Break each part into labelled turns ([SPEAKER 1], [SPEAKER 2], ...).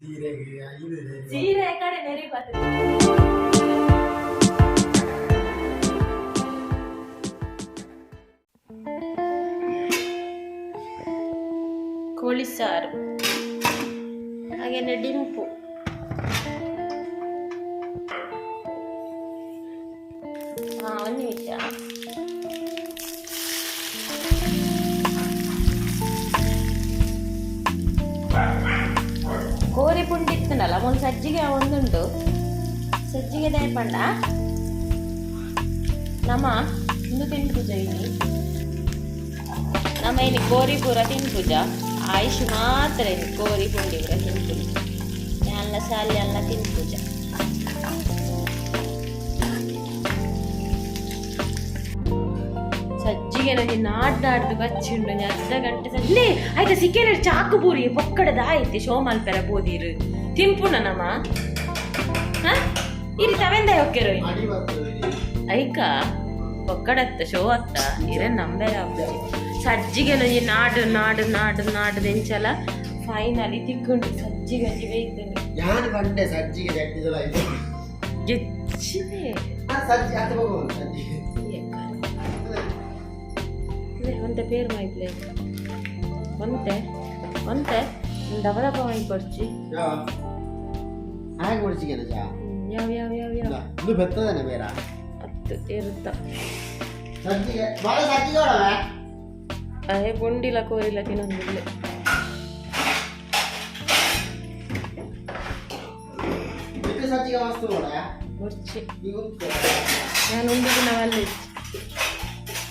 [SPEAKER 1] ಸೀರೆಗೆ ಇದು.
[SPEAKER 2] ಸೀರೆ ಕಡೆ ನೆರಿ ಬರ್ತದೆ. ಕೋಳಿ ಸಾರು, ಹಾಗೇನೆ ಡಿಂಪು. ಹಾ, ಒಂದು ನಿಮಿಷ. ಕೋರಿ ಪುಂಡಿ ಇತ್ತನಲ್ಲ, ಒಂದು ಸಜ್ಜಿಗೆ ಒಂದುಂಡು. ಸಜ್ಜಿಗೆ ದಾಯಪಂಡ ನಮ್ಮ ಇಂದು ತಿನ್ಪೂಜ ಇನಿ. ನಮ್ಮ ಇನಿ ಕೋರಿ ಪೂರ ತಿನ್ಪೂಜ. ಆಯುಷ್ ಮಾತ್ರ ಇನಿ ಕೋರಿ ಪುಂಡಿ ಪೂರ ತಿನ್ಪೂಜ. ಎಲ್ಲ ಸಾಲಿ ಎಲ್ಲ ತಿನ್ಪೂಜ. ಸಜ್ಜಿಗೆ ನನಗೆ ನಾಡ್ ನಾಡ್ದು ಬಚ್ಚಿಂಡು. ಅರ್ಧ ಗಂಟೆ ಸಲ್ಲಿ ಆಯ್ತಾ. ಸಿಕ್ಕೇನೆ ಚಾಕು ಪೂರಿ ಪೊಕ್ಕಡದ ಆಯ್ತು. ಶೋ ಮಲ್ಪೆರ ಬೋದಿರು ತಿಂಪುಣ ನಮ್ಮ. ಹಾ, ಇರಿ ತವೆಂದ ಹೋಗ್ಕೆರೋ.
[SPEAKER 1] ಅಡಿ ಬರ್ತದೆ.
[SPEAKER 2] ಐಕ ಪೊಕ್ಕಡತ್ತ ಶೋ ಅತ್ತ ಇರ ನಂಬೇರ ಅಪ್ಪುಜಿ. ಸಜ್ಜಿಗೆ ನನಗೆ ನಾಡು ನಾಡು ನಾಡು ನಾಡು ದೆಂಚಲ ಫೈನಲಿ ತಿಕ್ಕೊಂಡು ಸಜ್ಜಿಗೆ ಅಂಜಿ ಬೇಯ್ತೇನೆ.
[SPEAKER 1] ಯಾನ್ ಬಂಡೆ ಸಜ್ಜಿಗೆ ಚಟ್ನಿ ಆಯ್ತು.
[SPEAKER 2] ಗೆಚ್ಚಿದೆ.
[SPEAKER 1] ಸಜ್ಜಿ ಹತ್ತು ಹೋಗುವ ಸಜ್ಜಿಗೆ.
[SPEAKER 2] ಒಂತೆ ಪೇರು ಮಾಯ್ತ್ಲೆ, ಒಂತೆ ಒಂತೆ ದವ ದಪ್ಪ ಮಾಯಿ ಕೊಡ್ಚಿ.
[SPEAKER 1] ಹಾಗೆ ಕುಡಿಸಿಗೆ ಚಾ.
[SPEAKER 2] ಯಾವ ಯಾವ ಯಾವ ಯಾವ?
[SPEAKER 1] ಇದು ಬೆತ್ತದಾನೆ ಬೇಡ.
[SPEAKER 2] ಹತ್ತು ಇರುತ್ತ.
[SPEAKER 1] ಸಜ್ಜಿಗೆ ಬಾಳ ಸಜ್ಜಿಗೆ ಹೊಡವ.
[SPEAKER 2] ಅದೇ ಪುಂಡಿಲ ಕೋರಿಲ್ಲ ತಿನ್ನೊಂದಿಲ್ಲ.
[SPEAKER 1] ಇಟ್ಟು ಸಜ್ಜಿಗೆ ಮಸ್ತ್ ನೋಡ.
[SPEAKER 2] ಬೊರ್ಚಿ.
[SPEAKER 1] ಈಗ.
[SPEAKER 2] ನಾನು ಒಂದು ದಿನ ಅಲ್ಲಿ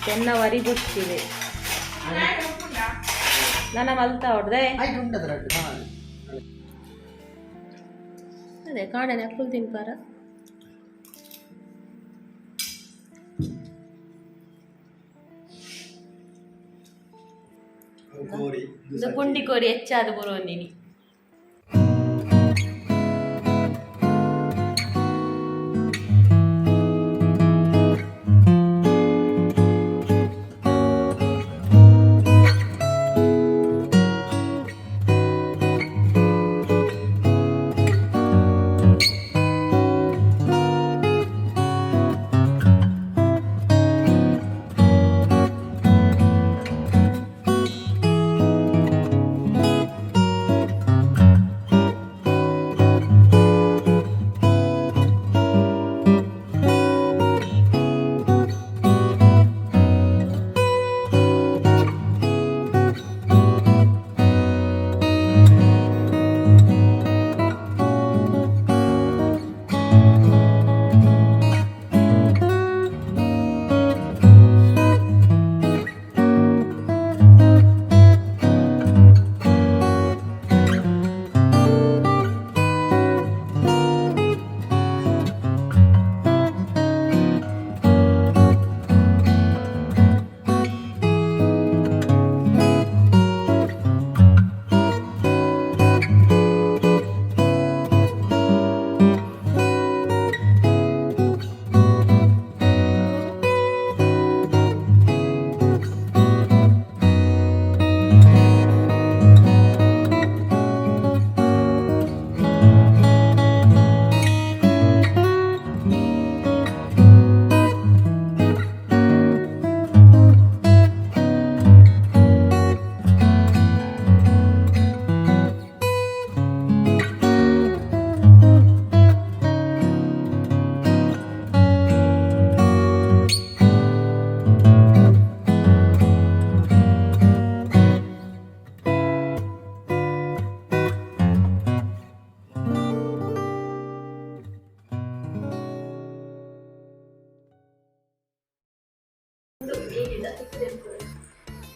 [SPEAKER 2] ಚೆನ್ನ ವರಿ ಬೊಚ್ಚಿದೆ. ನನ್ನ ಮಲ್ತ ಹೊಡ್ದೆ.
[SPEAKER 1] ಆಯ್ತು, ಉಂಟದ ರಡ್ಡು.
[SPEAKER 2] ಅದೇ ಕಾಣೆ ಅಕ್ಕುಲ್ ತಿನ್ಪಾರ.
[SPEAKER 1] ಕೋರಿ.
[SPEAKER 2] ಇದು ಪುಂಡಿ ಕೋರಿ ಹೆಚ್ಚಾದ ಬರುವಂದಿನಿ.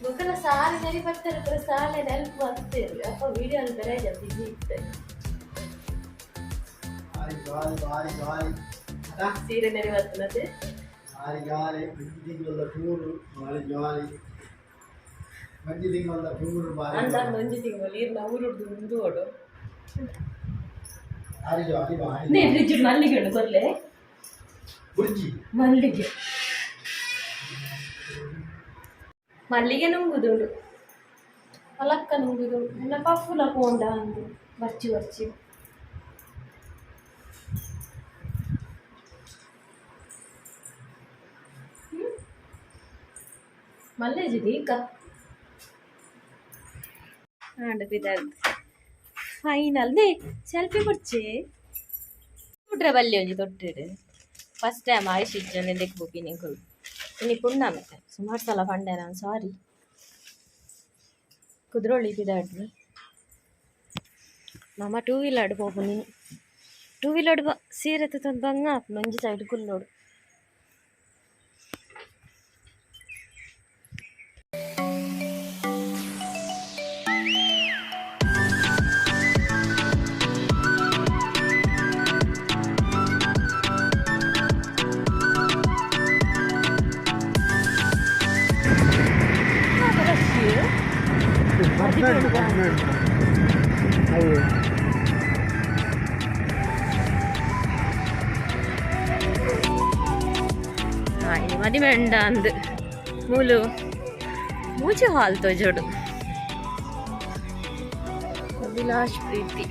[SPEAKER 2] ಬೊಕ್ಕನ ಸಾಲಿ ನೆರಿ ಬರ್ತಾರೆ ಪೂರ ಸಾಲೆ ನೆನಪು ಬರ್ತೀರಿ. ಅಪ್ಪ ವಿಡಿಯೋ ಅಲ್ಲಿ ಬೇರೆ ಬಿಸಿ ಇತ್ತು.
[SPEAKER 1] ಬಾರಿ ಜಾಲಿ, ಬಾರಿ ಜಾಲಿ.
[SPEAKER 2] ಸೀರೆ ನೆರಿ ಬರ್ತನತೆ.
[SPEAKER 1] ಬಾರಿ ಜಾಲಿ. ಒಂಜಿ ತಿಂಗಳ ಟೂರು, ಬಾರಿ ಜಾಲಿ. ಒಂಜಿ ತಿಂಗಳ ಟೂರು ಬಾರಿ.
[SPEAKER 2] ಅಂದ ಒಂಜಿ ತಿಂಗಳು ಇರ್ನ ಊರುಡ್ದು ಉಂದು ಓಡು.
[SPEAKER 1] ಬಾರಿ ಜಾಲಿ, ಬಾರಿ.
[SPEAKER 2] ನೇ ಫ್ರಿಜ್ ಮಲ್ಲಿಗೆ ಉಂಡು ಕೊರ್ಲೆ.
[SPEAKER 1] ಬುರ್ಜಿ.
[SPEAKER 2] ಮಲ್ಲಿಗೆ, ಮಲ್ಲಿಗೆ ನುಂಗುದುಂಡು, ಅಲಕ್ಕ ನುಂಗುದು. ಎನ್ನ ಪಫುಲ ಪೋಂಡ ಅಂದು ಬರ್ಚಿ ಬರ್ಚಿ. ಮಲ್ಲೇಜಿ ದೀಕ ಆಂಡ ಪಿದಾರ್ದು ಫೈನಲ್ they selfie ಕೊಡ್ಚೆ ಬಿಟ್ರೆ ಬಲ್ಲಿ ಒಂಜಿ ತೊಟ್ಟಿಡು. ಫಸ್ಟ್ ಟೈಮ್ ಆಯುಷ್ ಇಜ್ಜನೆ ದೆಕ್ ಬೋಪಿ ನಿಂಕುಲು ಇನಿ ಪುಣ್ಣಮೆ. ಸುಮಾರು ಸಲ ಪಂಡೆ ನಾನು, ಸಾರಿ. ಕುದ್ರೋಳಿ ಪಿದಾಡ್ರಿ. ಮಾಮ ಟೂ ವೀಲರ್ ಪೋಪು ನೀನು. ಟೂ ವೀಲರ್ ಬ ಸೀರೆ ತಂದು ಬಂಗ ಆಪುಂಡು. ಒಂಜಿ ಸೈಡ್ ಕುಲ್ಲೋಡು.
[SPEAKER 1] ಹೌದು.
[SPEAKER 2] ಮದಿಮೆ ಉಂಡ ಅಂದ್ ಮೂಲು ಮೂಜಿ ಹಾಲ್ ತೋಜೋಡು. ಅಭಿಲಾಷ್ ಪ್ರೀತಿ.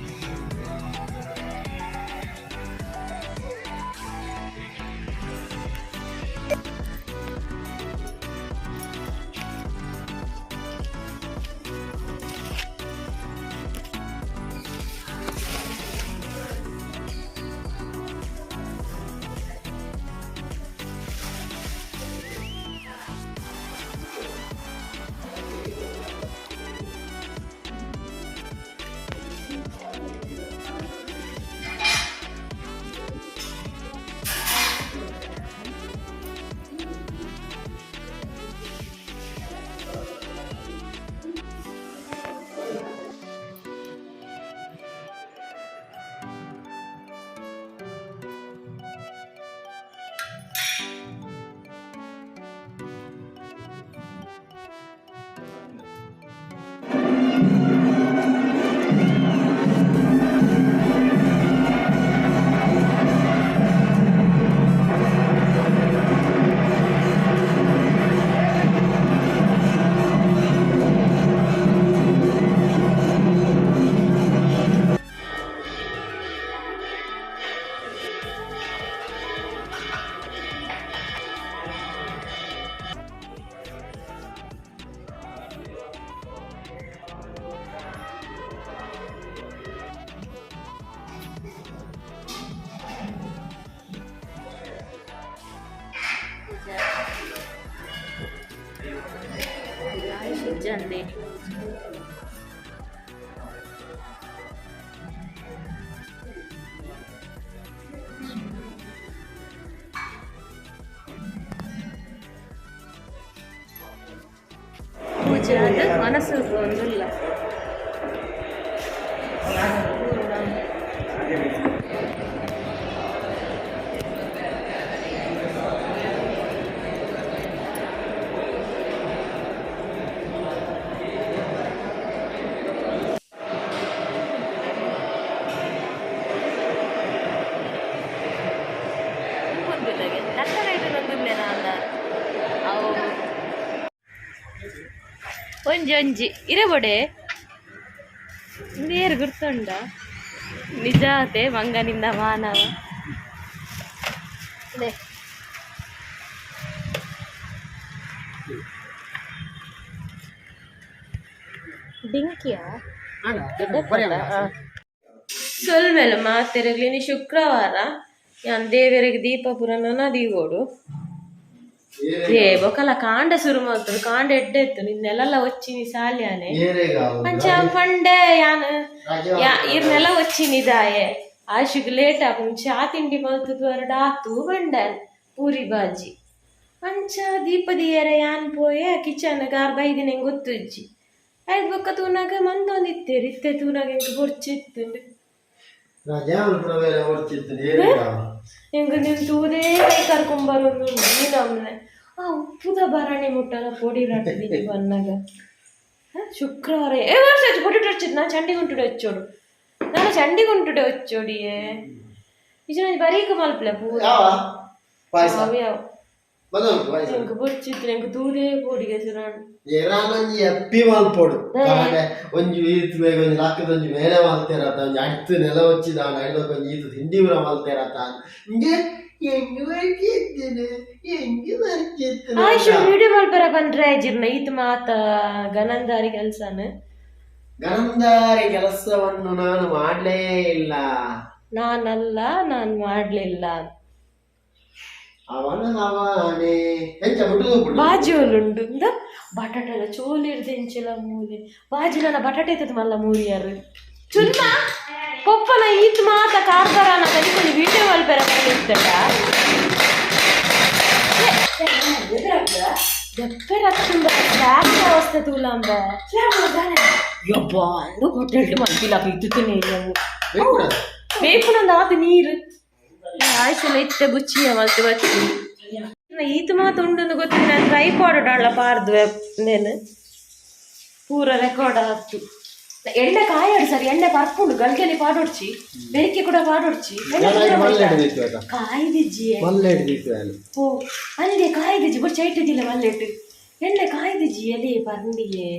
[SPEAKER 2] ಆಯುಷ್ ಇಜ್ಜಂದೆ. ಪೂಜೆ ಆದ ಮನಸ್ಸು ಒಂದುಲ್ಲ. ಅವು ಒಂಜಿ ಒಂಜಿ ಇರೆ ಬೊಡೆ ನೇರು ಗುರ್ತುಂಡ. ನಿಜಾತೆ ಮಂಗನಿಂದ ಮಾನವ. ಲೆ. ಡಿಂಕಿಯಾ? ಸೊಲ್ಮೆಲ ಮಾತೆರೆಗ್ಲಿನಿ. ಶುಕ್ರವಾರ ಯಾನ್ ದೇವರಿಗೆ ದೀಪ ಪುರನ ದೀವೋಡು. ಏ ಬೊಕಲ ಕಾಂಡ ಸುರು ಮಲ್ತದು. ಕಾಂಡ ಎಡ್ಡೆ ಇತ್ತು. ನಿನ್ನೆಲ್ಲ వచ్చిನಿ ಸಾಲ್ಯಾನೆ. ಅಂಚ ಪಂಡೆ ಯಾನ್ ಯಾ ಇರ್ನೆಲ್ಲ వచ్చిನಿ ದಾಯೆ ಆಶುಗ್ ಲೇಟ್ ಆಪುಂಡು, ಚಾ ತಿಂಡಿ ಮಲ್ತದು ಅರಡ ಆತು ಬಂಡೆ ಪೂರಿ ಬಾಜಿ. ಅಂಚ ದೀಪ ದೀಯರೆ ಯಾನ್ ಪೋಯೆ ಕಿಚನ್ ಗಾರ್ ಬೈದಿನ ಎಂಕ್ ಗೊತ್ತುಜ್ಜಿ. ಐದ್ ಬೊಕ್ಕ ತೂನಾಗ ಮಂದೊಂದಿತ್ತೇರು. ಇತ್ತೆ ತೂನಾಗ ಎಂಕ್ ಬೊರ್ಚಿತ್ತುಂಡು. ಎಂಕ್ ನೀನು ತೂದೇ ಕೈ ಕರ್ಕೊಂಬರೋದು ನೀನಮ್ಮನೆ. ಆ ಉಪ್ಪುದ ಭರಣಿ ಮುಟ್ಟಲ ಪೊಡಿ ರಟ್ಟಿಗೆ ಬನ್ನಾಗ. ಶುಕ್ರವಾರ ಏ ವರ್ಷ ಆಯ್ತು ಪೊಡಿ ಟೊಚ್ಚಿದ್. ನಾ ಚಂಡಿಗುಂಟುಡೆ వచ్చೋಡು. ನಾನು ಚಂಡಿಗುಂಟುಡೆ వచ్చೋಡಿಯೇ. ಇಜ ಬರೀಕ್ ಮಲ್ಪಲೆ ಪೂರ. ಯಾವ ಎಂಕ್ ಬೊರ್ಚಿತ್ತು. ಎಂಕ್ ತೂದೇ ಪೋಡಿಗೆ ಸುರಾಣ್.
[SPEAKER 1] ಎರಾನೊಂಜಿ ಎಪ್ಪಿ ಮಲ್ಪೊಡು. ಕಾಂಡೆ ಒಂಜಿ ಈತ್ ಬೇಗ ಒಂಜಿ ಲಕ್ಕದ ಒಂಜಿ ಬೇಲೆ ಮಲ್ತೇರತ, ಒಂಜಿ ಅಡ್ತು ನೆಲ ಹೊಚ್ಚಿದಾನ ಐದಕ್ಕೆ ಒಂಜಿ ಈತು ತಿಂಡಿ ಪೂರ ಮಲ್ತೇರತ. ಹಿಂಗೆ ಎಂಗ್ ಬರ್ಕಿದ್ದೀನಿ, ಎಂಗ್ ಬರ್ಕಿದ್ದೀನಿ.
[SPEAKER 2] ಆಯುಷ್ ವಿಡಿಯೋ ಮಲ್ಪರ ಬಂದ್ರೆ ಜಿರ್ನ ಈತ ಮಾತ ಗನಂದಾರಿ ಕೆಲ್ಸನ.
[SPEAKER 1] ಗನಂದಾರಿ ಕೆಲಸವನ್ನು ನಾನು ಮಾಡಲೇ ಇಲ್ಲ.
[SPEAKER 2] ನಾನಲ್ಲ, ನಾನ್ ಮಾಡ್ಲಿಲ್ಲ.
[SPEAKER 1] ಅವನ ಅವನೇ ಎಂಚ ಬಿಟ್ಟು ಬಿಡು.
[SPEAKER 2] ಬಾಜಿ ಉಂಡು ಇಂದ ಬಟಾಟೆ ಚೋಲಿ ಇರ್ದಿಂಚಿಲ್ಲ ಮೂಲೆ ಬಾಜಿ ನನ್ನ ಬಟಾಟೆ ಇತ್ತದ ಮಲ್ಲ ಮೂರಿಯಾರು ಚುನ್ನ ಪೊಪ್ಪನ ಈತ್ ಮಾತ ಕಾರ್ಬಾರನ ಕಲಿಕೊಂಡು ವಿಡಿಯೋ ಮಲ್ಪರ ಬಂದಿತ್ತಡ. ದಪ್ಪೆ ಸ್ಲ್ಯಾಬ್ ಅವಸ್ಥೆ ತೂಲಾಂಬ. ಯಬ್ಬಾ ಅಂದು ಹೋಟೆಲ್ ಮಲ್ಪಿಲ್ಲ ಇತ್ತು.
[SPEAKER 1] ಬೇಕು.
[SPEAKER 2] ಬೇಪುನೊಂದು ಆತು ನೀರು ಆಯ್ಸಲ ಇತ್ತೆ ಬುಚ್ಚಿಯ ಮಲ್ತು ಬಚ್ಚಿ. ಈತ ಮಾತು ಉಂಡು ಗೊತ್ತಿಲ್ಲ. ನಾನು ಟ್ರೈಪಾಡ್ ಡಾಳ ಪಾರ್ದು ನೇನು ಪೂರ ರೆಕಾರ್ಡ್ ಆಯ್ತು. ಎಣ್ಣೆ ಕಾಯಾಡು ಸರ್, ಎಣ್ಣೆ ಪರ್ಪುಂಡು ಗಲ್ಗೆಲಿ ಪಾಡೊಡ್ಚಿ, ಬೆಳಿಗ್ಗೆ ಕೂಡ ಪಾಡೊಡ್ಚಿ. ಎಣ್ಣೆ ಪೂರ
[SPEAKER 1] ಮಲ್ಲೆ
[SPEAKER 2] ಹೋಯ್ತಾ?
[SPEAKER 1] ಹಿಡಿದಿತ್ತು ಆತ.
[SPEAKER 2] ಕಾಯ್ದಿಜ್ಜಿಯೇ.
[SPEAKER 1] ಮಲ್ಲೆ ಹಿಡಿದಿತ್ತು ಅಲ್ಲಿ.
[SPEAKER 2] ಓ ಅಲ್ಲಿಗೆ ಕಾಯ್ದಿಜ್ಜಿ ಬೊಚ್ಚ ಇಟ್ಟಿದ್ದಿಲ್ಲ ಮಲ್ಲೆಟ್ಟು. ಎಣ್ಣೆ ಕಾಯ್ದಿಜ್ಜಿ ಎಲೆ ಬಂದಿಯೇ.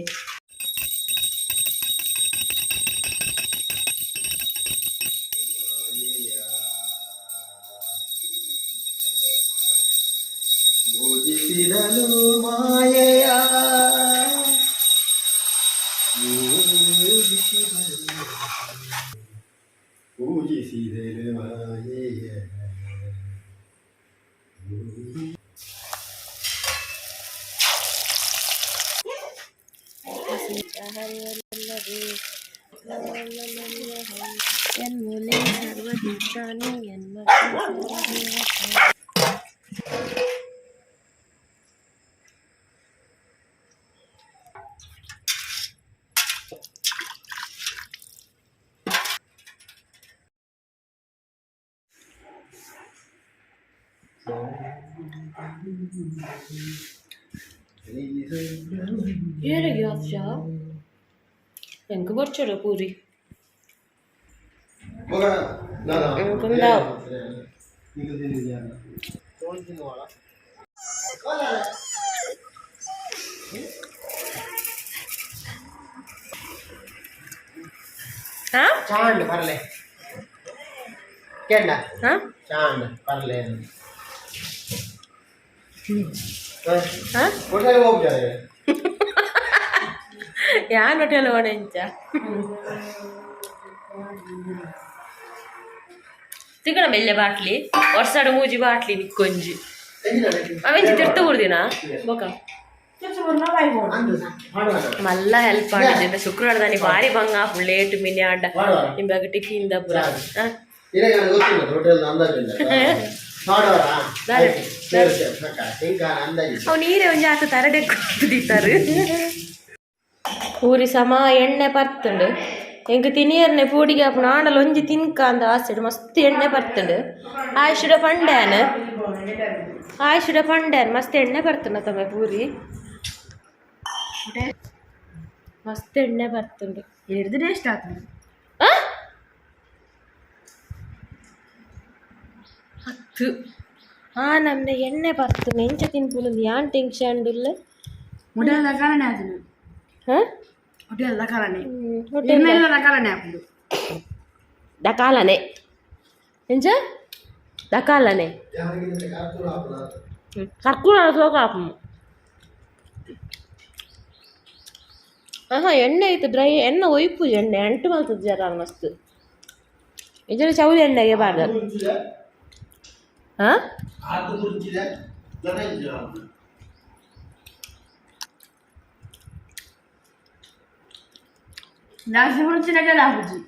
[SPEAKER 1] ಪೂಜಿಸಿದನು ಮಾಯೆಯ, ಪೂಜಿಸಿದನು, ಪೂಜಿಸಿದನು ಮಾಯೆಯ.
[SPEAKER 2] ಏರಿಗೆ ಆಫ್ಷ ಎಂಕ್ ಬೊರ್ಚೊಡು ಪೂರಿ. ಕುಂದಾವ್. ಹಾ.
[SPEAKER 1] ಚಾಂಡ್ ಪರ್ಲೆ ಕೇಂಡ.
[SPEAKER 2] ಹಾ.
[SPEAKER 1] ಚಾಂಡ್ ಪರ್ಲೆ.
[SPEAKER 2] ಹಾ.
[SPEAKER 1] ಹೋಟೆಲ್ ಹೋಗ್ತಾರೆ.
[SPEAKER 2] ಯಾನ್ ಹೋಟೆಲ್ ಓಣೆಂಚ ತಿಕಣ ಬೆಲ್ಲೆ ಬಾಟ್ಲಿ ವರ್ಷಾಡು ಮೂಜಿ ಬಾಟ್ಲಿ ನಿಕ್ಕೊಂಜಿ ಅವೆಂಚಿ ತಿರ್ತು ಕೊಡ್ದಿನ ಬೊಕ ಮಲ್ಲ ಹೆಲ್ಪ್ ಮಾಡಿದ್ದೆ. ಶುಕ್ರವಾರದಾನಿ ಬಾರಿ ಬಂಗ ಲೇಟ್ ಮಿನಿ ಆಂಡ ನಿಂಬಾಗ ಟಿಫಿನ್ the ಪುರ.
[SPEAKER 1] ಗೊತ್ತಿಲ್ಲ, ಹೋಟೆಲ್ ಅಂದಾಜಿಲ್ಲ ಮಾಡುವರಾ?
[SPEAKER 2] ದಾರೆ.
[SPEAKER 1] ಅಂದಾಜು.
[SPEAKER 2] ಅವು ನೀರೇ ಒಂಜಿ ಆತ ತರಡೆ ಕೊಡ್ತಿದ್ದಾರೆ. ಪೂರಿ ಸಮ ಎಣ್ಣೆ ಪರ್ತುಂಡು. ಎಂಕ್ ತಿನಿಯರ್ನೆ ಪೂಡಿಗೆ ಆಪುಂಡು ಆಂಡಲ ಒಂಜಿ ತಿನ್ಕ ಅಂದ ಆಸೆಡ್ ಮಸ್ತ್ ಎಣ್ಣೆ ಪರ್ತುಂಡು. ಆಯುಷುಡ ಪಂಡ್ಯಾನ್, ಆಯುಷುಡ ಪಂಡ್ಯಾನ್. ಮಸ್ತ್ ಎಣ್ಣೆ ಬರ್ತುಂಡು ತಮ್ಮ. ಪೂರಿ ಮಸ್ತ್ ಎಣ್ಣೆ ಬರ್ತುಂಡು.
[SPEAKER 3] ಹಿಡ್ದು ಟೇಸ್ಟ್ ಆಗ್ತದೆ.
[SPEAKER 2] ಆ? ಹತ್ತು ಆ ನಮ್ನೆ ಎಣ್ಣೆ ಬರ್ತುಂಡು. ಎಂಚ ತಿನ್ಪುನು? ಯಾನ್ ಟೆನ್ಷನ್ ಉಲ್ಲ.
[SPEAKER 3] ಹೋಟೆಲ್ ದಕಾಲನೆ ಆತನು.
[SPEAKER 2] ಹಾ.
[SPEAKER 3] ಹೋಟೆಲ್ ದಕಾಲನೆ.
[SPEAKER 2] ಹೋಟೆಲ್
[SPEAKER 3] ಎಣ್ಣೆ ದಕಾಲನೆ ಆಪುಂಡು.
[SPEAKER 2] ದಕಾಲನೆ ಎಂಚ ದಕಾಲನೆ ಕರ್ಕೂರ ಸೋಕ ಆಪುಂಡು. ಆಹಾ, ಎಣ್ಣೆ ಐತೆ ಡ್ರೈ ಎಣ್ಣೆ ಒಯ್ಪು. ಎಣ್ಣೆ ಅಂಟು ಮಲ್ತದ ಜರ ಮಸ್ತ್. ಇಜನ ಚೌಲಿ ಎಣ್ಣೆಗೆ ಬಾರ್ದ. ಹಾ.
[SPEAKER 1] ಆತು ಕುರ್ಚಿದೆ.
[SPEAKER 3] ಜಾಸ್ತಿ ಹುರುಚಿನ ಆಪುಜಿ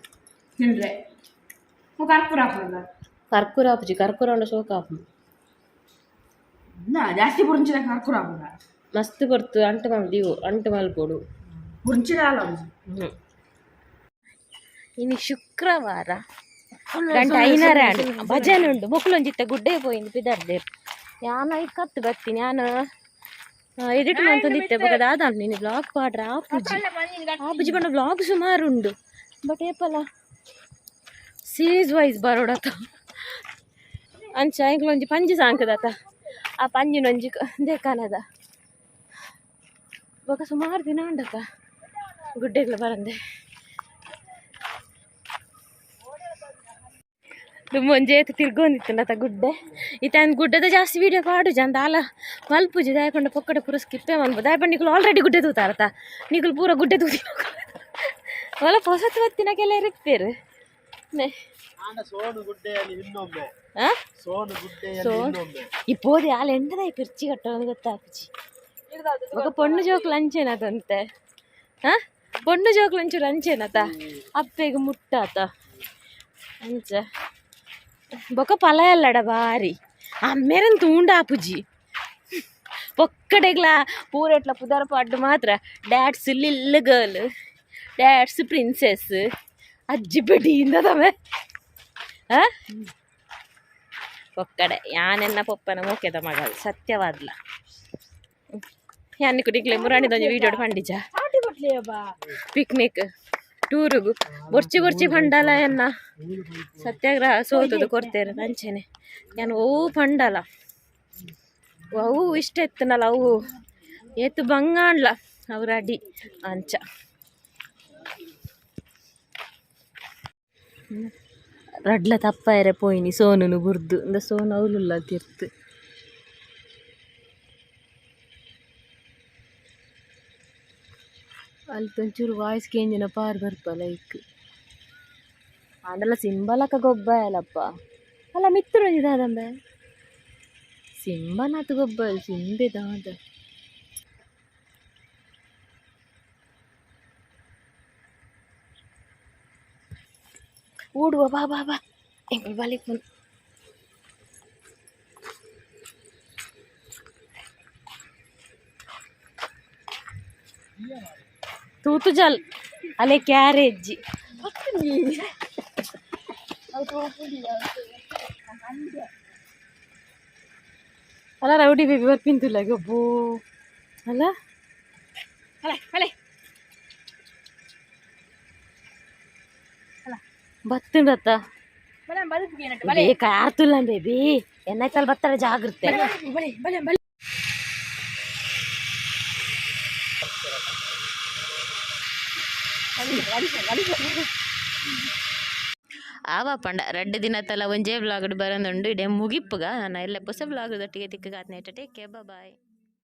[SPEAKER 3] ತಿಂದ್ರೆ ಕರ್ಪೂರ ಆಪುಂಡು.
[SPEAKER 2] ಕರ್ಕೂರ ಆಪುಜಿ. ಕರ್ಕೂರ ಉಂಡ ಸೋಕ ಆಪುಂಡು.
[SPEAKER 3] ಜಾಸ್ತಿ ಪುರುಂಚಿನ ಕರ್ಪೂರ ಆಪುಂಡ.
[SPEAKER 2] ಮಸ್ತ್ ಬರ್ತು ಅಂಟು ಮಲ್ ದೀವು ಅಂಟು ಮಲ್ಪೊಡು.
[SPEAKER 3] ಪುರುಂಚಿನ ಆಪುಜಿ.
[SPEAKER 2] ಇನಿ ಶುಕ್ರವಾರ ಗಂಟೆ ಐನಾರ ಆಂಡ್ ಭಜನೆ ಉಂಡು. ಮೊಕ್ಲೊಂಜಿತ್ತ ಗುಡ್ಡೆ ಪೋಯಿಂದು ಪಿದರ್ದೇರ್. ಯಾನ್ ಐಕ್ ಕತ್ತು ಬತ್ತೀನಿ. ಯಾನ್ ಎಡಿಟ್ ಮಂತೊಂದಿತ್ತೆ. ಬೊಕ ದಾದ ನೀನು ಬ್ಲಾಗ್ ಪಾಡ್ರ ಆಪುಜಿ. ಆಪುಜಿ ಪಂಡ ಬ್ಲಾಗ್ ಸುಮಾರು ಉಂಡು, ಬಟ್ ಏಪಲ ಸೀರೀಸ್ ವೈಸ್ ಬರೋಡತ. ಅಂಚ ಎಂಕ್ಲೊಂಜಿ ಪಂಜಿ ಸಾಂಕದತ. ಆ ಪಂಜಿನೊಂಜಿ ದೇಕಾನದ. ಬೊಕ ಸುಮಾರು ದಿನ ಉಂಡತ ಗುಡ್ಡೆಗ್ಲ ಬರಂದೆ. ದುಂಬೊಂಜೇತ್ ತಿರ್ಗೊಂದಿತ್ತುಂಡತ ಗುಡ್ಡೆ ಇತ್ತೆ ಗುಡ್ಡೆದ ಜಾಸ್ತಿ ವೀಡಿಯೋ ಪಾಡುಜ ಅಂದ ಅಲ ಮಲ್ಪುಜಿ ದಾಯಪಂಡ ಪೊಕ್ಕಡೆ ಪೂರ ಸ್ಕಿಪ್ಪೇ ಮನ್ಪು ದಾಯಪಂಡ ನಿಕುಲು ಆಲ್ರೆಡಿ ಗುಡ್ಡೆ ತೂತಾರತ ನಿಕುಲು ಪೂರ ಗುಡ್ಡೆ ತೂತಿ ಒಲ ಪೊಸತ್ ಬತ್ತಿನ ಕೆಲವರು ಇಪ್ಪೇರು
[SPEAKER 1] ಸೋನು ಗುಡ್ಡೆಯಲ್ಲಿ ಇನ್ನೊಮ್ಮೆ
[SPEAKER 2] ಆ
[SPEAKER 1] ಸೋನು ಗುಡ್ಡೆಯಲ್ಲಿ
[SPEAKER 2] ಸೋನು.
[SPEAKER 1] ಇನ್ನೊಮ್ಮೆ
[SPEAKER 2] ಇಪ್ಪೋದೆ ಆಲ್ ಎಂಟದ ಪಿರ್ಚಿ ಕಟ್ಟೋದು ಗೊತ್ತಾಪುಜಿ ఒక పొన్ను జోకులు అంచేనదంತೆ ಹಾ ಪೊಣ್ಣು ಜೋಕುಲು ಒಂಚೂರು ಅಂಚೇನತ ಅಪ್ಪೆಗ್ ಮುಟ್ಟಾತ ಅಂಚ ಬೊಕ ಪಲ ಎಲ್ಲಡ ಬಾರಿ ಅಮ್ಮೇರನ್ ತೂಂಡಾಪುಜಿ ಪೊಕ್ಕಡೆಗ್ಲ ಪೂರೆಟ್ಲ ಪುದರ್ ಪಾಡ್ಡು ಮಾತ್ರ ಡ್ಯಾಟ್ಸ್ ಲಿಲ್ ಗರ್ಲ್ ಡ್ಯಾಟ್ಸ್ ಪ್ರಿನ್ಸೆಸ್ ಅಜ್ಜಿ ಬಡಿಯಿಂದ ತವೆ ಆ ಪೊಕ್ಕಡೆ ಯಾನೆನ್ನ ಪೊಪ್ಪನ ಮೋಕೆದ ಮಗಳು ಸತ್ಯವಾದ್ಲ ಯಾನ್ ಕುಡಿಕ್ಲೆ ಮುರಾಣಿದೊಂಜಿ ವೀಡಿಯೋ ಪಂಡಿಜ ಪಿಕ್ನಿಕ್ ಟೂರುಗು ಬೊರ್ಚಿ ಬೊರ್ಚಿ ಪಂಡಲ ಎನ್ನ ಸತ್ಯಾಗ್ರಹ ಸೋತದು ಕೊಡ್ತೇನೆ ಅಂಚೆನೆ ಯಾನ್ ಓ ಪಂಡಲ ಅವು ಇಷ್ಟ ಎತ್ತನಲ್ಲ ಅವು ಏತು ಬಂಗಾಂಡ್ಲ ಅವ್ರ ಅಡಿ ಅಂಚ ರಡ್ಲ ತಪ್ಪಾಯರೆ ಪೋಯಿನಿ ಸೋನುನು ಬುರ್ದು ಇಂದ ಸೋನು ಅವಲುಲ್ಲ ತಿರ್ತು ಅಲ್ಲಿ ಒಂಚೂರು ವಾಯ್ಸ್ ಕೇಂಜಿನ ಪಾರ್ ಬರ್ಪ ಲೈಕ್ ಆಂಡಲ ಸಿಂಬಲಕ ಗೊಬ್ಬ ಅಲ್ಲಪ್ಪ ಅಲ್ಲ ಮಿತ್ರ ದಾದಂಬೆ ಸಿಂಬನಾತು ಗೊಬ್ಬ ಸಿಂಬೆ ದಾದ ಓಡುವ ಬಾ ಬಾ ಬಾ ಎಂಕುಲು ಬಲಿಕ್ ತೂತು ಜಲ್ ಅಲೆ ಕ್ಯಾರೇಜ್ ಅಲ್ಲ ರೌಡಿ ಬೇಬಿ ಬರ್ಪಿಂತುಲ್ಲ ಗೊಬ್ಬು ಅಲ್ಲ
[SPEAKER 3] ಬಲೆ ಬಲೆ
[SPEAKER 2] ಬತ್ತುಂಡತ್ತ
[SPEAKER 3] ಬಲೆ ಬದುಕಿಗೆ ಬಲೆ
[SPEAKER 2] ಬೇಕಾರ್ತುಲ್ಲ ಬೇಬಿ ಎನ್ನಾಯ್ತಲ್ಲ ಬರ್ತಾರೆ ಜಾಗ್ರತೆ
[SPEAKER 3] ಬಲೆ ಬಲೆ ಬಲೆ.
[SPEAKER 2] ಆವ ಪಂಡ ರಡ್ಡು ದಿನ ತಲ ಒಂಜೇ ವ್ಲಾಗ್ ಬರಂದುಂಡು ಇಡೆ ಮುಗಿಪ್ಪುಗ ನಾನು ಎಲ್ಲ ಹೊಸ ವ್ಲಾಗ್ ದೊಟ್ಟಿಗೆ ತಿಕ್ಕಗಾತ್ನೇಟ. Take care, bye.